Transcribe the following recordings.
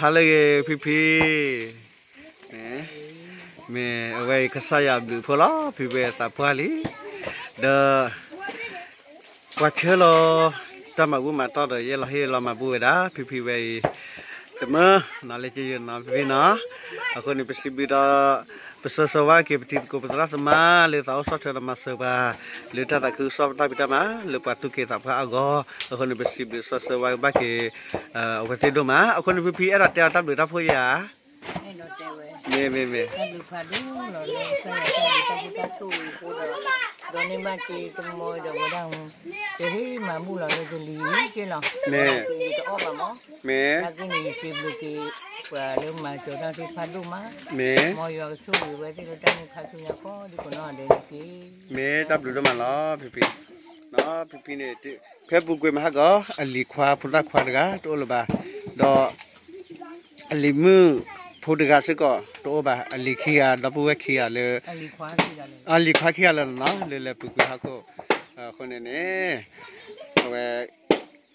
ဟါလၢအဂ့ၤ ဖံဖံ, မ့ၢ်အဝဲအံၤ ကစၢ်ယွၤဘျုးဖှိၣ်လီၤ ဖံဖံသးပှၢ်လံ, ဒီး ပှၤဆှၢလီၤ တၢ်မၤဘူၣ်မၤတီၢ်ဒီး ယအဲၣ်လီၤဟ့ၣ်လီၤမၤဘူၣ်ဝဲဒၣ် ဖံဖံဝဲအံၤ တမၢနီၤ လၢကယဲၢ်နီၤ ဖံဖံနီၤ, အဃိန့ၣ် ပစံးဘျုးဒီး ပစီဆှံဝါက့ၤ ပတံၤသကိးပသရၣ်သမါ လၢသးအိၣ်ဆီၣ်ထွဲဒီးမၤစၢၤပှၤ လၢတၢ်သးခုကစီၣ်တၢ်ဖံးတၢ်မၤ လၢပှၤတူၢ်က့ၤသးပှၢ်အဂီၢ်, အဃိန့ၣ် ပစံးဘျုးစီဆှံဝါကဘၣ်က့ၤ အဝဲသ့ၣ်ဒိၣ်မး, အဃိန့ၣ် ဖံဖံအဲၣ်ဒိးတဲအီၤတၢ်ဘျုးတၢ်ဖှိၣ်ယၤ မ့ၢ်မ့ၢ်မ့ၢ် တၢ်ဘျုးဖးဒိၣ်လီၤလၢကစၢ်ယွၤတၢ်ဘျုးတၢ်ဖှိၣ်အဃိဒီး ဒီးန့ၢ်ဘၣ်က့ၤတမီဒီးဝဲဒၣ် ကဟ့ၣ်မၤဘူၣ်လီၤလၢကလံၤက့လီၤ, မ့ၢ် ကလံၤတအီၣ်ဘၣ်မး, မ့ၢ် တၢ်က့န့ၣ် ယစံးဘျုးက့ၤ ပှၤလၢမၤစၢၤတၢ်သ့ၣ်တဖၣ်ဒိၣ်မး, မ့ၢ် မ်ယွၤကဆိၣ်ဂ့ၤဝဲသ့ၣ်လၢတၢ်န့ၢ်ခါဆူညါကိးဒံကိးနီၢ်ဒဲးန့ၣ်တက့ၢ်. မ့ၢ်တၢ်ဘျုးဒိၣ်မးလီၤ ဖံဖံ, ဖံဖံန့ၣ် ဖဲပူၤကွံာ်မဟါကီး အလံၤခွါဖိသၣ်ခွါတဂၤတအိၣ်လၢၤဘၣ်, ဒီး အလံၤမုၣ်ဖိတဂၤစ့ၢ်ကီးတအိၣ်ဘၣ်, အလံၤခံဂၤ ဒီပုၢ်ဝဲၢ်ခံဂၤလၢ အလံၤခွါခံဂၤလၢာ်နီၤ လၢလဲၤပူၤကွံာ်ဟီၣ်ခိၣ်, အဃိန့ၣ်န့ၣ် အဝဲ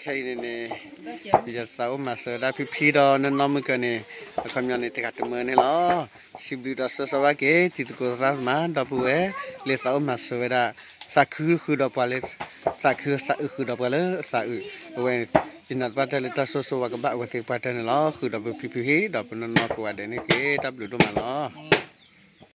ခဲအံၤန့ၣ်န့ၣ် ယသးအိၣ်မၤစၢၤဝဲဒၣ်ဖံဖံဒီးနီၢ်နီၢ်မုၢ်ကၢန့ၣ် အခီပညီန့ၣ် တဂၤတမၢန့ၣ်လီၤ. စံးဘျုးဒီးစီဆှံဝါက့ၤ တံၤသကိးသရၣ်သမါ ဒီပုၢ်ဝဲၢ် လၢသးအိၣ်မၤစၢၤဝဲဒၣ် သးခုဃုာ်ဒီးပှၤလၢ သးခုသးအုးဃုာ်ဒီးပှၤလၢအသးအုး, အဝဲ ယနာ်သပှၢ်တၢၢ်လၢတၢ်စီဆှံဝါကဘၣ်အဝဲသ့ၣ်တပှၢ်တၢၢ်န့ၣ်လီၤ. ဃုာ်ဒီးပဖံဖံဟ့ၣ်ဒီးပနီၢ်နီၢ်ကိးဂၤဒဲးန့ၣ်က့ၤ တၢ်ဘျုးဒိၣ်မးလီၤ.